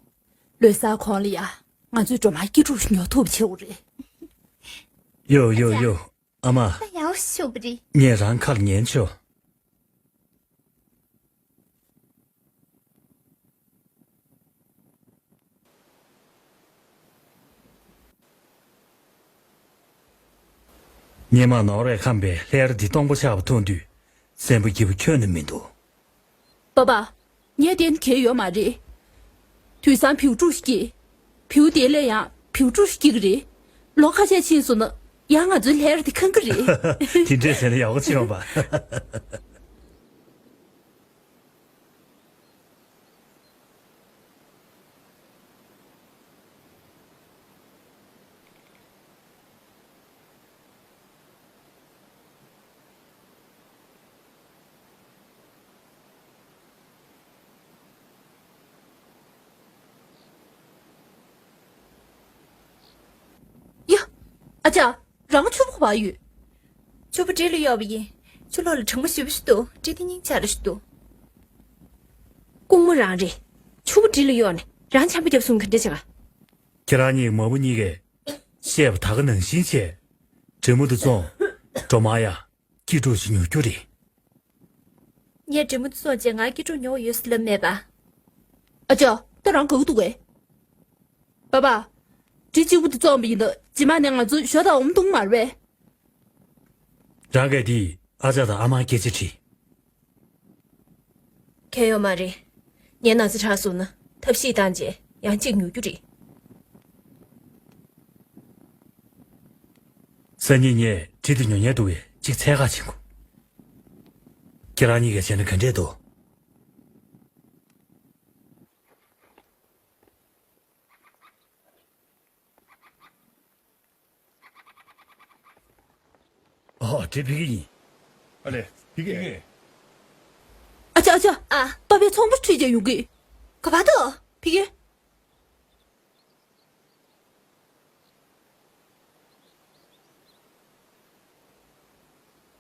ལོ་གསར་གོང་ལ་ཡ་ང་ཚོས་སྒྲོལ་མ་སྐྱིད་སྡུག་ཉོ་ཐུབ་བྱེད་དགོས་རེད། ཡོ་ཡོ་ཡོ། ཨ་མ། ད་ཡག་ཤོས་པ་རེད། ངས་རང་ཁ་ལ་ཉན་ཆོག་སྔོན་མ་ནོར་བའི་ཁམས་པས་ལྷས་ར་འདི་སྟོང་པ་ཆགས་པ་མཐོང་དུས། སེམས་པ་སྐྱིད་པོ་ཁྱོན་ནས་མི་འདུག་པ་པ། ངས་བལྟས་ན་གལ་ཡོད་མ་རེད། དུས་སང་བེའུ་ཕྲུག་ཞིག་སྐྱེས། བེའུ་དེ་ལས་ཡང་བེའུ་ཕྲུག་ཞིག་སྐྱེ་གི་རེད། ལོ་ཁ་ཤས་ཕྱིན་སོང་ན་ཡང་ང་ཚོའི་ལྷས་ར་དེ་ཁེངས་གི་རེད། དེ་འདྲས་བྱས་ན་ཡག་པོ་ཅིག་ཡོང་པ། ཡ། ཨ་ཅག་རང་ཕྱུ་པ་ག་པར་ཡོད། ཕྱུ་པ་འབྲི་ལ་གཡོག་པ་ཡིན། ཕྱུ་ལོག་ལ་གྲང་མོ་ཞེ་པོ་ཞིག་འདུག་འབྲི་དེ་སྙིང་རྗེ་ར་ཞིག་འདུག་ལྐུགས་མ་རང་རེད། ཕྱུ་པ་འབྲི་ལ་གཡོག་ནས་རང་ཆམ་པ་བརྒྱབ་སོང་ག་འདྲ་བྱེད་ག་ཁྱེད་རང་གཉིས་མ་བུ་གཉིས་ཀས་བཤད་པ་ད་ག་ནང་བཞིན་བྱས། འབྲི་མོ་དེ་བཙོང་། སྒྲོལ་མ་ཡ། སྐྱིད་སྡུག་ཅིག་ཉོ་རྒྱུ་རེད། ངས་འབྲི་མོ་དེ་བཙོང་བྱས་ང་སྐྱིད་སྡུག་ཉོ་ཡོད་ཟེར་ལབ་མེད་པ། ཨ་ཅག་ད་རང་དགའ་གི་འདུག་གས། པ་པ། འབྲི་གཅིག་པུ་དེ་བཙོང་བ་ཡིན་ན་རྗེས་མ་ནས་ང་ཚོ་ཞོ་དང་འོམ་བཏུང་མ་རེད་པས། རང་གིས་དེ་ཨ་ཅག་དང་ཨ་མར་སྐད་ཆ་དྲིས། གལ་ཡོད་མ་རེད། ངའི་ན་ཚ་དྲག་སོང་ན་ཐབས་ཤེས་བཏང་རྗེས་ཡང་གཅིག་ཉོ་རྒྱུ་རེད། སང་ཉིན་ངས་གྲི་དེ་ཉོ་ཉན་འདུག་པས་གཅིག་འཚོལ་ག་ཕྱིན་དགོས། ཁྱེད་རང་གཉིས་ཀས་བྱས་ན་ག་འདྲས་འདུག་ཨོ། གྲི་ཕ་གི་ཡིན། ཨ་ལེ། ཕ་གི། ཨ་ཅག་ཨ་ཅག་ཨ། པ་པའི་ཚོང་པ་ཁྲིད་བྱས་ཡོང་གི། ག་པར་འདུག་ཕ་གི།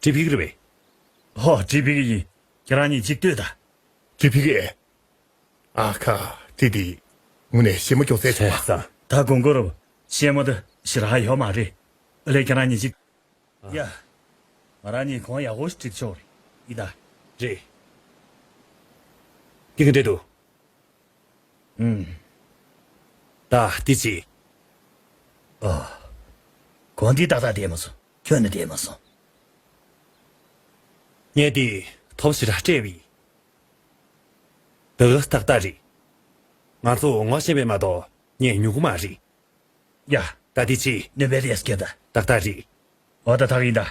གྲི་ཕ་གི་རེད་པས། ཨོ། གྲི་ཕ་གི་ཡིན། ཁྱེད་རང་གཉིས་གཅིག་ལྟོས་དང་། གྲི་ཕ་གི། ཨ་ཁ། དེ་དེ། དངོས་གནས་ཞེ་མ་སྐྱོ་སའི་ཚོད་པ། ད་དགོངས་སྐོར། ཞེ་མ་ད་ཞེ་དྲག་ཡོད་མ་རེད། ཨ་ལས་ཁྱེད་རང་གཉིས་ཅིག་ཡ། ང་རང་གཉིས་གོང་ཡག་པོ་ཞིག་སྒྲིག་ཆོག་རེད། ཡིན་ད། རེད། འདི་ག་འདྲས་འདུག་ཨུམ། ད་འདི་ཅི། ཨ། གོང་འདི་ཏག་ཏག་བསྡད་མ་སོང་། ཁྱོན་ནས་བསྡད་མ་སོང་། ངས་འདི་ཐོབ་ཞེ་དྲག་སྤྲད་པ་ཡིན། ད་ག་ཏག་ཏག་རེད། ང་ཚོ་ངོ་ཤེས་པས་མ་གཏོགས་ངས་ཉོ་གི་མ་རེད། ཡ། ད་འདི་ཅི། ནོ་བེ་ལི་ཡ་སི་ཀེ་ད། ཏག་ཏག་རེད། འོ་ད་ད་གིན་ད།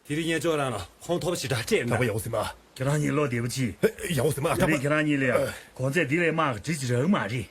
དེ་རིང་གཉེན་ཆོག་རང་ལ་ཁོང་ཐོབ་ཞེ་དྲག་སྤྲད་ད་པ་ཡོང་སྲིད་མ། ཁྱེད་རང་གཉིས་བློ་བདེ་པོ་གྱིས། ཡག་པོ་སྲིད་མ། ད་དེ་རིང་པ་ཁྱེད་རང་གཉིས་ལ་ཡང་གོང་ཚད་འདི་ལས་དམའ་གི་གྲི་ཅིག་རག་མ་རེད།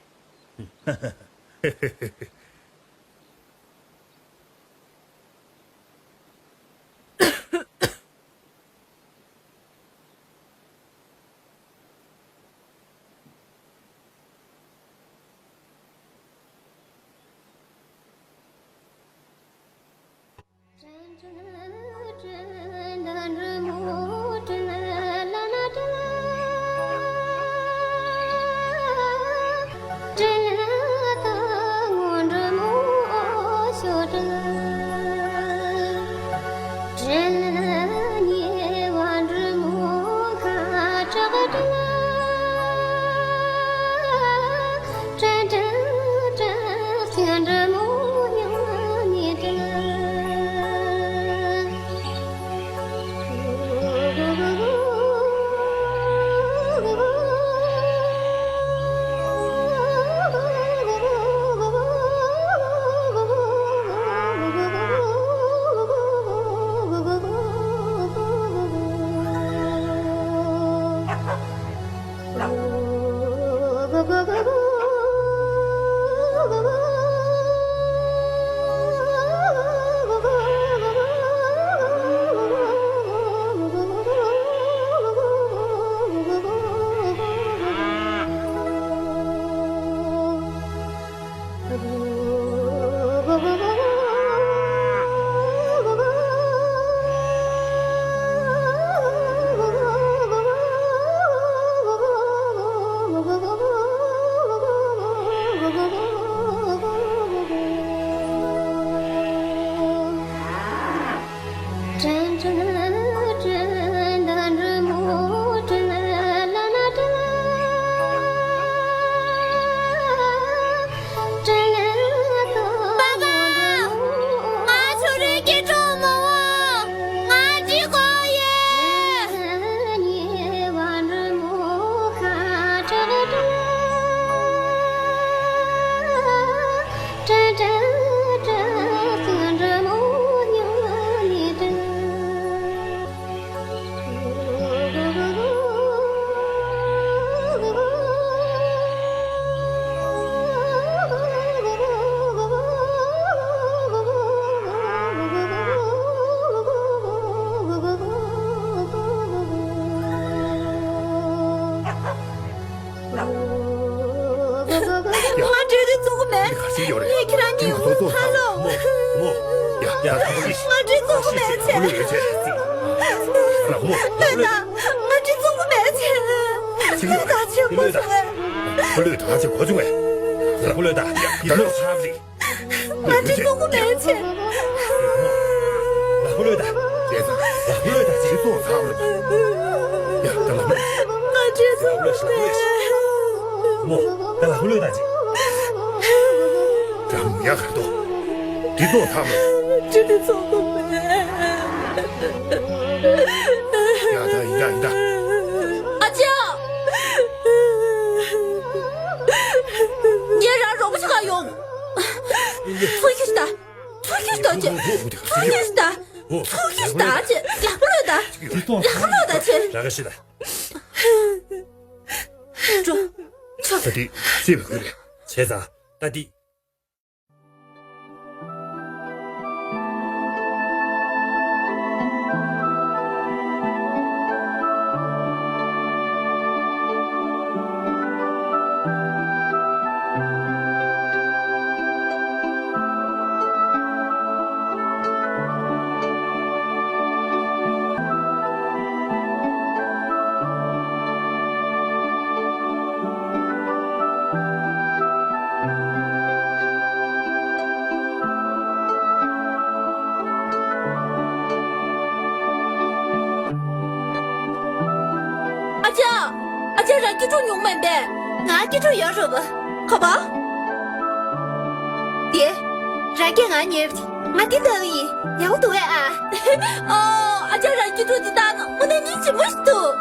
ང་འབྲེལ་འདྲིས་བཙོག་གི་མེད། འདི་ག་ཚོད་ཡོད་རེད། ངས་ཁྱེད་རང་གཉིས་དངུལ་ཕར་སློག །མོ། མོ། ཡ་ཡ། ད་གོ་ཡིན། ང་འབྲེལ་བཙོག་གི་མེད་ཚེ། ལགས་མོ། ལོས་དང་། ང་འབྲེལ་བཙོག་གི་མེད་ཚེ། ལོས་དང་ཚེ་གོ་སོང་ངས། ལོས་དང་ཚེ་གོ་བྱུང་ངས། ལགས་མོ་ལོས་དང་། ཡ་ལོས་ཚར་རེད། ང་འདྲི་ཚོགས་པ་མེད་ཚེ། ལགས་མོ་ལོས་དང་། ལགས་མོ་ལོས་དང་། ཅིག་ཚོགས་ཚང་རེད། ཡ་ད་ལགས་མོ། ང་འདྲི་ཚོགས་པ་མེད་ཚེ། མོ། ད་ལགས་མོ་ལོས་དང་ཅིག །ད་མོ་ཡ་གར་དོ། འདྲི་ཚོགས་ཚང་རེད། འདྲི་ཚོགས་པ་མེད། ཡ་ད་ཡིན་ད་ཡིན་ད། ཨ་ཅག་ངས་རང་རོགས་པ་བྱེད་ག་ཡོང་། ཚུར་ཁྱེར་ཤོག་།ད། ཚུར་ཁྱེར་ཤོག་།ད་ཅེ། ཚུར་ཁྱེར་ཤོག་ད། ཚུར་ཁྱེར་ཤོག་ད་ཅེ། ལག་པ་ལོས་ད། ལག་པ་ལོས་ད་ཅེ། ར་ག་ཤི་ད། འགྲོ། ཆོག །ད་འདི་ཤེས་པའི་ཁུལ་རེད། བྱས་ཙང་ད་འདི། ཨ་ཅག་ཨ་ཅག་རང་སྐྱིད་སྡུག་མྱོང་མེད་པས། ང་སྐྱིད་སྡུག་ཡོད་རེད་པ། ཁ་པ། དེ། རང་གིས་ང་ཉོས་པ་དེ་ང་འདི་ལྟ་གི་ཡིན། ཡག་པོ་འདུག་གས་ཨ། ཨོ། ཨ་ཅག་རང་སྐྱིད་སྡུག་འདི་ལྟ་ན་དངོས་གནས་སྙིང་རྗེ་མོ་ཞིག་འདུག